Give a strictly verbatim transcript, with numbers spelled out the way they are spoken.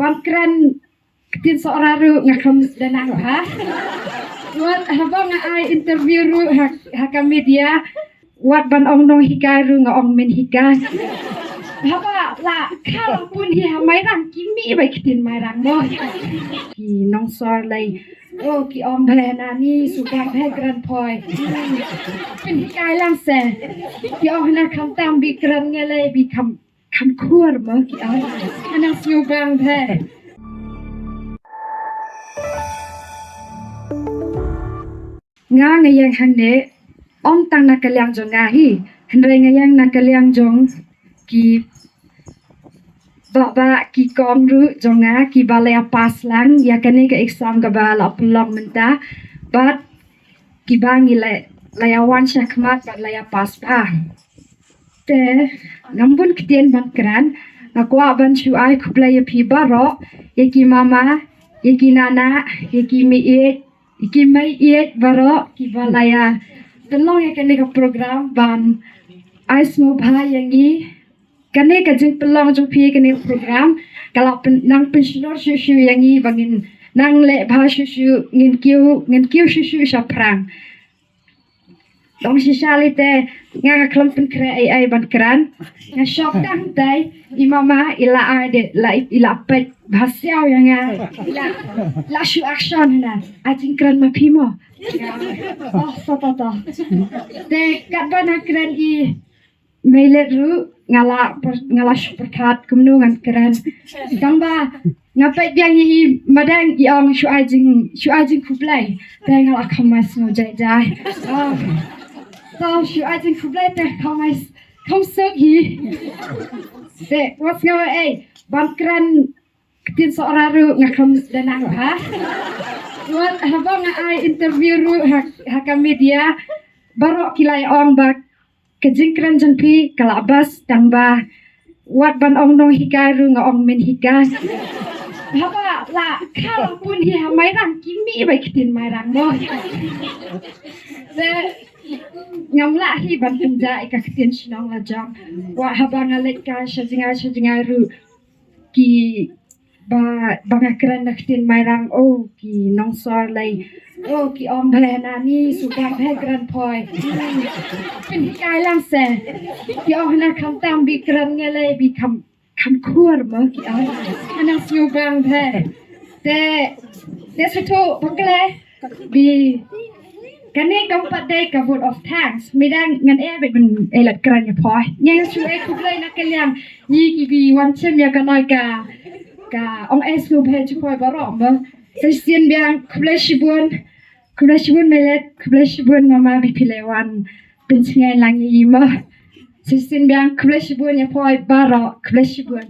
Ban kren ktien Sohra ruh nga kham da nang ha. Wat haba nga ai interview ruh ha, ha ka media. Wat ban ong nonghikai ruh nga ong mynhikai. Haba la kha la pun hi ha Mairang ki mih bha ktien Mairang mo. Ki nongsor lei. Oh, ki ong bha nani, sngewbang bha kren poi. Pynhikai lang se. Ki ong na khamtam bi kren ngi lei bi kham, kham khur mo ki ong. Ana sngewbang bha. Nga nga ïeng hangne, ym tang na ka liang jong nga hi, hynrei nga ïeng na ka liang jong ki bah bah ki kong ruh jong nga kiba la ïa pass lang ïa kane ka exam kaba la pynlong mynta, bad kiba ngi la, la ïa wan shakhmat bad la ïa pass bha. Te ngam bun ktien ban kren, nga kwah ban shu ai khublei ïa phi baroh, ïa ki mama, ïa ki nana, ïa ki meiieit, ïa ki meiieit baroh kiba la ïa pynlong ïa kane ka program ban ai sngewbha ïa ngi. Kane ka jingpynlong jong phi kane ka program ka la pyn, nang pynshlur shuh shuh ïa ngi ba ngin nang leh bha shuh shuh, ngin kiew, ngin kiew shuh shuh shaphrang. Long shisha lei te nga nga khlem pynkhreh ei ei ban kren. Nga shok tang te i mama i la ai de la, i la peit bha siaw ïa nga. I la, la shu action na. A jingkren ma phi mo. Oh, so to to. Te katba na kren i meilet ruh nga la, nga la shu pyrkhat kumno ngan kren. Tang ba nga peit biang i madang i ong shu ai jing, shu ai jingkhublei. Te nga la kham mai sngew jai jai. Ah. Tang shu ai jingkhublei te kham mai, kham suk hi. Te wat sngew ei ban kren ktien Sohra ruh nga kham da nang ha. Wat haba nga ai interview ruh ha, ha ka media. Baroh ki la ong ba ka jingkren jong phi ka la best tang ba wat ban ong nonghikai ruh nga ong mynhikai. Haba la kha la pun hi ha Mairang ki mih bha ktien Mairang mo. Te ngam lah hi ban pynjah ïa ka ktien shnong la jong. Wat haba nga leit kai sha jngai sha jngai ruh ki ba, ba nga kren da ktien Mairang, oh, ki nongsor lei. Oh, ki ong bha nani, sngewbang bha kren poi. Pynhikai lang se. Ki ong na khamtam bi kren ngi lei bi kham, kham khur mo ki ong. Ana sngewbang bha. Te, te sngewthuh bakla. Bi kane kam pat dei ka vote of thanks. Midang ngan eh bad ban eh lad kren ïa poi. Ngan shu eh khublei na ka liang ngi ki bi wan chim ïa ka noi ka, ka ong eh shu bha chu poi baroh mo. Sa shisien biang khublei shibun. Khublei shibun Melet, khublei shibun mama bi phi la wan pynsngew lang ïa i mo. Sa shisien biang khublei shibun ïa poi baroh, khublei shibun.